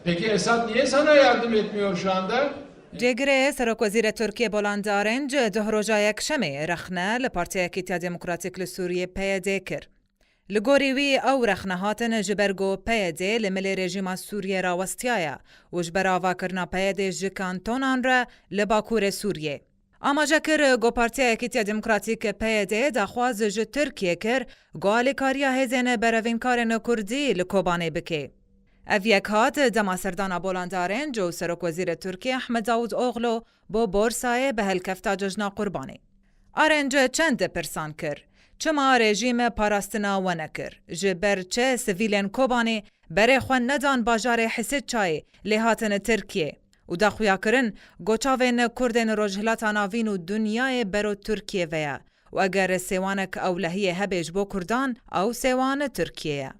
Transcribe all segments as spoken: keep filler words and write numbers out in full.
Peki Esad niye sana yardım etmiyor şu anda? Cêgirê Serokwezîrê Tirkiyê Boland Arenc duh roja Yekşemê rexne li Partiya Yekîtiya Demokratîk li Sûriyê P Y D kir. Li gorî wî ew rexne hatin ji ber ku P Y D li milê rejîma Sûriyê rawestiyaye û ji ber avakirina P Y D ji kantonan re li Bakurê Sûriyê. Amaje kir ku Partiya Yekîtiya Demokratîk P Y D daxwaz ji Tirkiyê kir ku alîkariya hêzên berevînkarên Kurdî li Kobanê bike. Ev yek hat dema serdana Boland Arenc û Serokwezîrê Tirkiyê Ehmed Davûtoglu bo Borsayê bi helkefta Cejna Qurbanê. Arenc çend pirsan kir, çima rejîm parastina we nekir? Ji ber çi sivîlên Kobanê berê xwe nedan bajarê Hisêçayê lê hatin Tirkiyê? Û da xuya kirin ku çavên Kurdên Rojhilata Navîn û dinyayê bero Tirkiyê ve ye û eger sêwanek ewlehiyê hebe ji bo Kurdan, ew sêwan Tirkiyê ye.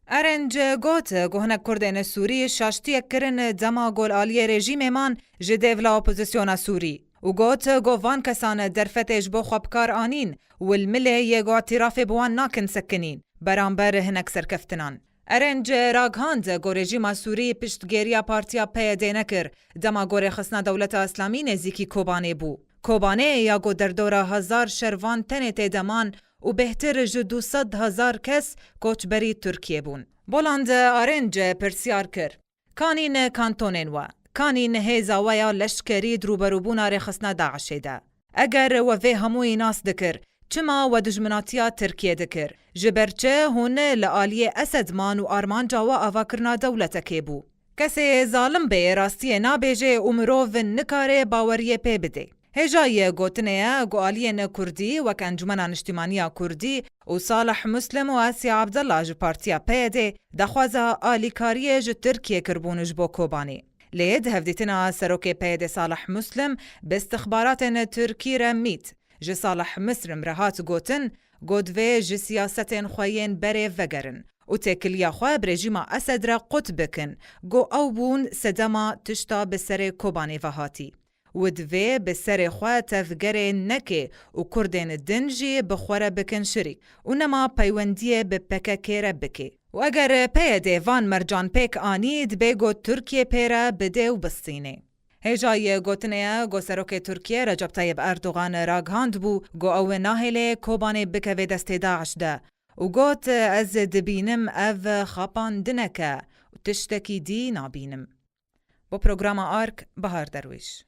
Arenc got ku hinek Kurdên Sûrî şaştiyek kirin dema ku li aliyê rejîmê man ji dêvla opozisyona Sûrî û got ku van kesan derfetê ji bo xwe bi kar anîn û li milê yê ku îtirafê bi wan nakin sekinîn beramber hinek serkeftinan. Arenc ragihand ku rejîma Sûrî piştgiriya partiya P Y D nekir dema ku rêxistina Dewleta Îslamî nêzîkî Kobanê bû. Kobanê ya ku derdora hezar şervan tenê tê de man û bêhtir ji du sed hezar kes koçberî Tirkiyê bûn. Boland Arenc pirsyar kir, kanîn kantonên we, kanîn hêza we ya leşkerî di rûberûbûna rêxistina DAIŞê de? Eger we vê hemûyî nas dikir, çima we dijminatiya Tirkiyê dikir? Ji ber çi hûn li aliyê Esed man û armanca we avakirina dewletekê bû? Kesê zalim bê rastiyê nabêje û mirov nikare baweriyê pê bide. Hêja yê gotinê ye ku aliyên Kurdî wek Encûmena Niştîmaniya Kurdî û Salih Muslim û Asiye Abdallah ji Partiya P Y D daxwaza alîkariyê ji Tirkiyê kiribûn ji bo Kobanê. Lê di hevdîtina serokê P Y D Salih Muslim bi istixbaratên Tirkî re MÎT ji Salih Muslim re hat gotin ku divê ji siyasetên xwe yên berê vegerin û têkiliya xwe bi rejîma Esed re qut bikin, ku ew bûn sedema tişta bi serê Kobanê ve hatî. Û divê bi serê xwe tevgerê neke û Kurdên din jî bi xwe re bikin şirîk û nema peywendiyê bi P K K re bike. Û eger P Y D van mercan pêk anî, dibê ku Tirkiye pê re bide û bistîne. Hêja yê gotinê ye ku Serokê Tirkiye Recep Tayyip Erdogan ragihand bû ku ew nahêle Kobanê bikeve destê DAIŞ de û got, ez dibînim ev xapandineke û tiştekî dî nabînim. Bo programa Ark, Bahar Derwîş.